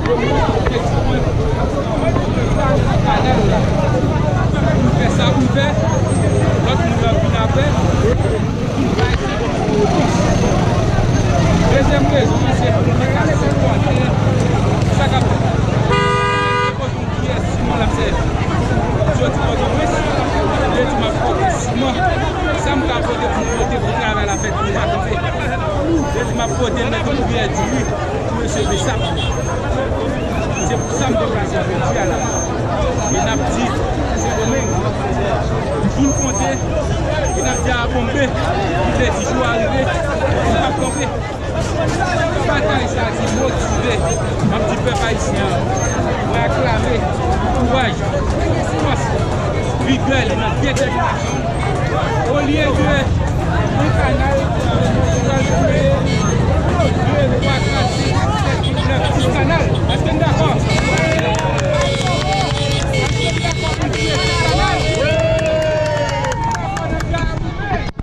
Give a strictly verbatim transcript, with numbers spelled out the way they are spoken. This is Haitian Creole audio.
Fè sa pou fè, lòt moun yo ap vin apre. Dezyèm rezon an, se pou nou ta ka sipòte sa k ap fèt. Kiyès siman l ap sèvi? Jodi Pòtoprens, yo di m ap pote siman. Sa m ka pote pou m pote pou travay la fèt, pou m pa kanpe. Yo di m ap pote mèt yon priyè diri pou mesye Besap. Se pou sa m deplase jodi a la. E n ap di, Sendomeng, jou l konte, e n ap di a Bonbe, ki vle di jou a rive, nou p ap kanpe. Batay sa a ki motive, m ap di pèp ayisyen an, mwen aklame kouraj, fòs, vigè li nan detèminasyon. Olye de yon kanal, nou pral kreye de twa kras